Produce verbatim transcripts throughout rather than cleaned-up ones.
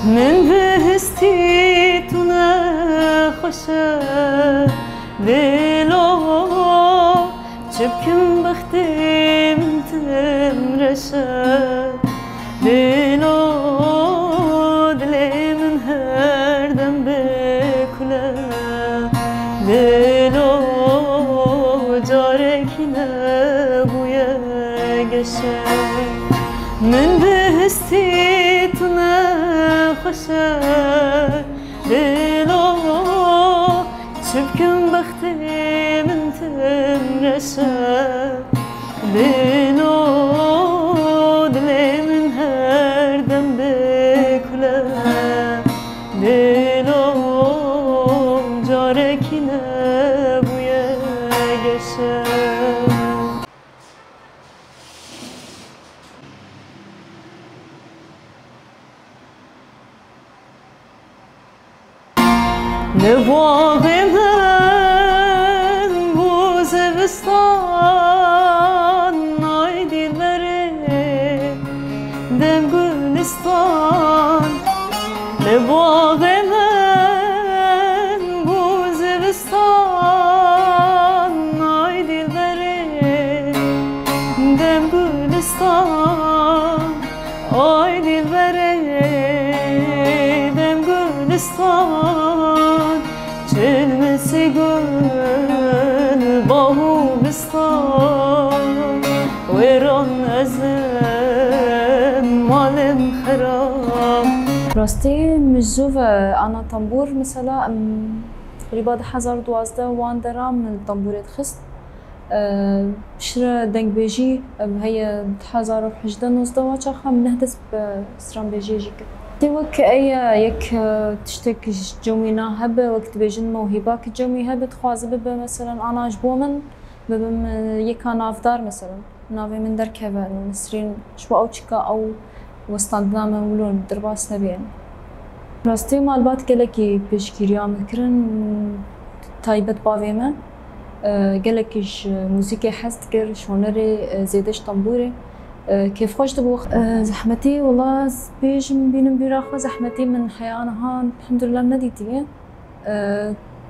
Min bihistî tu nexweş e, dilo, çi bikim bextê min tim reş e. Dilo, dilê min her dem bêkul e. Dilo, carekî nebûye geş e. Min bihistî tu nexweş e. Dilo, çi bikim bextê min tim reş e. Dilo, dilê min her dem bêkul e. Dilo, carekî nebûye geş e. Ne baxê min bû zivistan, ay dilberê, dem gulistan. Ne baxê min bû zivistan, ay dilberê, dem gulistan. Ay dilberê, dem gulistan, çilmesî gul, bax û bistan, wêran ez im, malê min xerab. Rastî, min zû ve ana tembûr, mesela, em, qrîba du hezar duwazdeh wan dera min tembûrê dixist. Eee, piştre dengbêjî, ev heye du hezar û hejdeh nozdeh, wa çaxa min neh dest bi stranbêjiyê jî kir. Tê wek eye yek, e, tiştek ji cem wî na hebe, wek dibêjin mewhîba ki cem wî hebe, dixwaze bibe, meselen, ana ji bo min, bibim, e, yeka navdar, meselen. Navê min derkeve, Nisrîn, ji bo ew çika ew westandina me wilo derbas nebê. Rastî malbat gelekî pêşgiriya min kirin, taybet bavê me. E, gelekî ji muzîkê hez dikir, ji hunerê, e, zêde ji tembûrê, e, kêfxweş dibû. E, zehmetî, wela ez bêjim, bînim bîra xwe, zehmetî min heya niha, elhamdulillah, nedîtiye. E,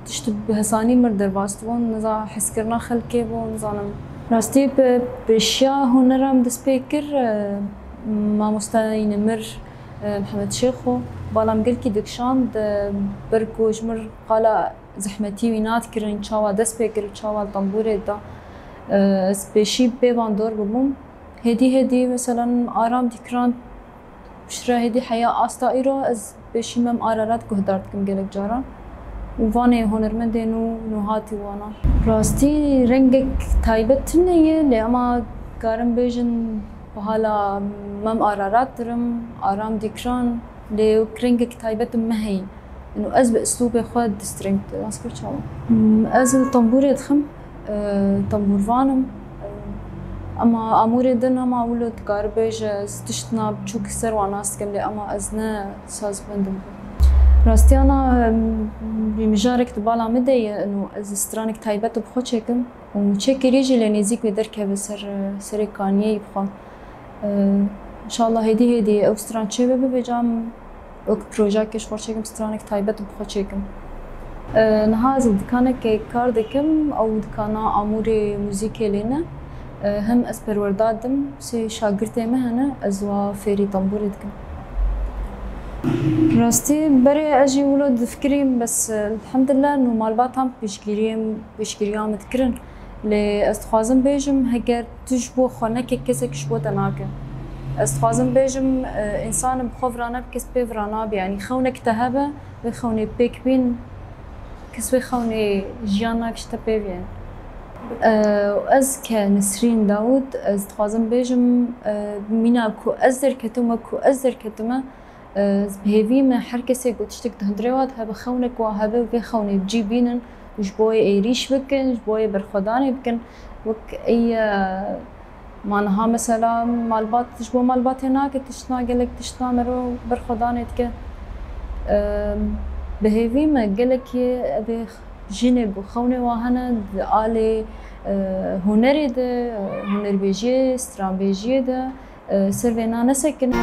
tişt bi hesanî mir derbas dibûn, niza hezkirina xelkê bû, nizanim. Rastî, bi pêşiya hunera min dest pê kir, e, mamoste yîne mir, e, Mihemed Şêxo, bala min gelkî dikişand, e, ber ku ji mir qala zehmetî wî nadikirin, çawa dest pê kir, çawa li tembûrê da. E, ez pêşî pê van dor bibûm. Hêdî hêdî, meselen, aram dîkiran, piştre hêdî heya asta îro ez pêşî Mem Ararat guhdar dikim gelek caran. Û vanê hunermendê nû, nûhatî wana. Rastî rengek taybet tune ye, lê ema karim bêjin, bi hala Mem Ararat dirim, aram dîkiran, lê wek rengek taybet me heyî. Û ez bi îslûbê xwe distreng, ez kir çawa. Hmm, ez li tembûrê dixim, e, tembûrvan im. E, ema amûrê din hema wilo dikare bêje, ez tiştna biçûk ser wan nas dikim, lê ema ez ne sazbend im. Rastiyana, em, mijarek di bala min de ye, û ez stranek taybet bi xwe çêkim. Û çêkirî jî lê nêzîk wê derkeve ser, serê kaniyê bi xwe. Ee, înşallah hêdî hêdî ew stran çêbibe, vêca em wek projeyekê ji xwe çêkim, stranek taybet bi xwe çêkim. Ee, niha ez li dikanekê kar dikim, ew dikana amûrê muzîkê lê ne. Ee, hem ez perwerda dim, sê şagirtê me hene, ez wa fêrî tembûrê dikim. Rastî, berê ez jî wilo difikirîm, bes, elhamdulillah, nû malbatan piştgiriyê, piştgiriya min dikirin. Lê ez dixwazim bêjim, heger tu ji bo xwe neke, kesek ji bo te nake. Ez dixwazim bêjim, e, însan bi xwe vira nebe, kes pê vira nabe. Yanî xewnek te hebe, vê xewnê pêk bîn, kes vê xewnê jiyan nake ji te pê bîne. E, û ez ke Nisrîn Dawûd, ez dixwazim bêjim, e, mîna ku ez derketim, wek ku ez derketime, Ez bi hêvî me her kesê ku tiştek di hundirê wa de hebe, xewnek wa hebe û vê xewnê bi cî bînin û ji bo yê êrîş bikin, ji bo yê berxwedanê bikin. Wek ey, e, ma niha mesela malbat, ji bo malbatê nake tiştna, gelek tiştna mero berxwedanê dike. E, bi hêvî me gelekî evê jînê ku xewnê wa hene di alê, e, hunerê de, e, hunerbêjiyê, stranbêjiyê de, e, ser vêna nesekine.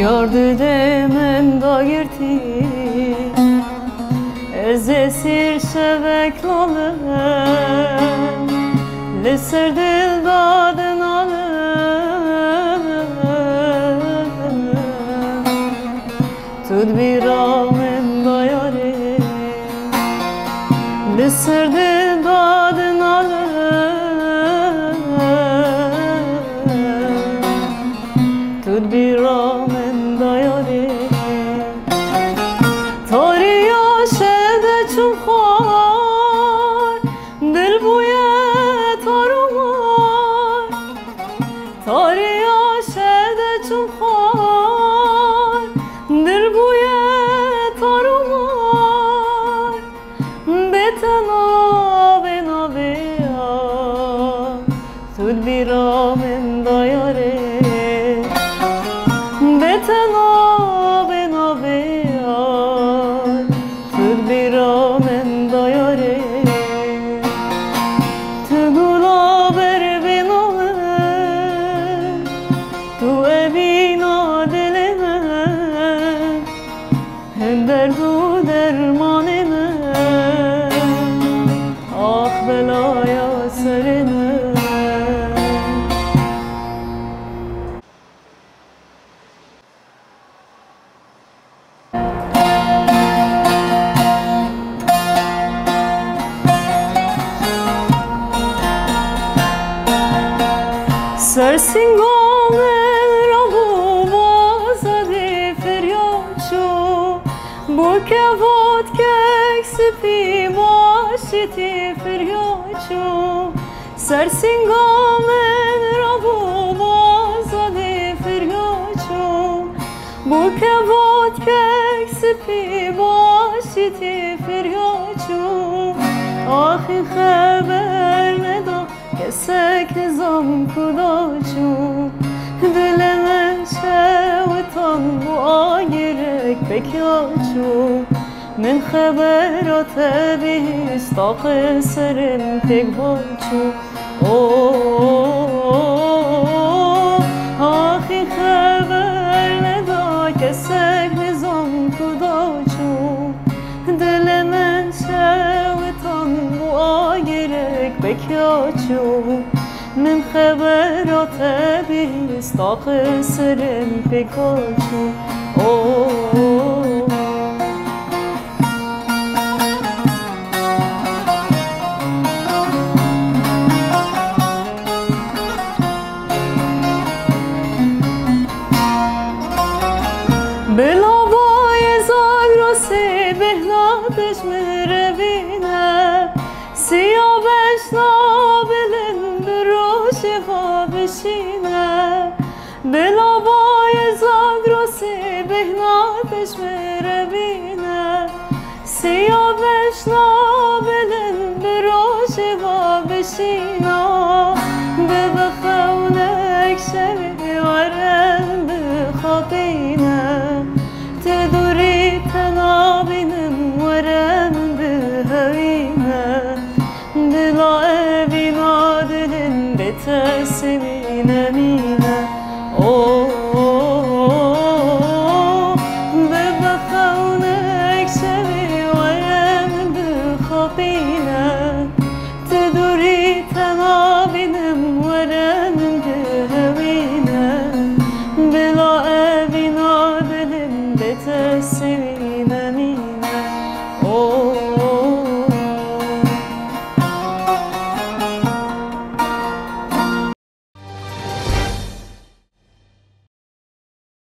Yar dide min dagirtî, ez esîr şevek lal im, li ser dil dadinalim. Tu di bîra min de yarê, li ser dil dadinalim. Tu di bîra min de yarê. Tariya şev de çûm xwar, dil bûye tar û mar. Tariya şev de çûm xwar, dil bûye tar û mar. Bê te nabê nabê ya, tu di bîra min de yarê. Bê te nabê nabê ya, tu di bîra min de yarê. Tu gula ber bê navê, tu evîna dilê min. Hin derd û dermanê min, ax belaya serê min. Ser sînga min rabû, baza dê firya çû. Bû kevotkek spî, başîtî firya çû. Ser sînga min rabû, baza dê firya çû. Bû kevotkek spî, başîtî firya çû. Axî xeber neda, kesek nizam ku da çû. Dilê min şewitan, bû agirek pêk ya çû. Min xebera te bihîst, taqê serê min pêk va çû. Oh, axî xeber neda, kesek nizam ku da çû. Dilê min şewitan, bû agirek pêk ya çû. Min xebera te bihîst, taqê serê min pêk va çû. Oh. Bila bayê Zagrosê, bêhna te ji min re bîne. Siya beşna bilind, bi rojê va bişîne. Bila bayê Zagrosê, bêhna te ji min re bîne. Siya beşna bilind, bi rojê va bişîna. Bibe xewnek şevê, were min bixapîne. Ti dûrî te nabînim, were min bihewîne. Dila evîna dilin, bê te semî nemîne. Oh, bibe xewnek şevê, were min bixapîne. Ti dûrî te nabînim, were min bihewîne. Dila evîna dilin, bê te semî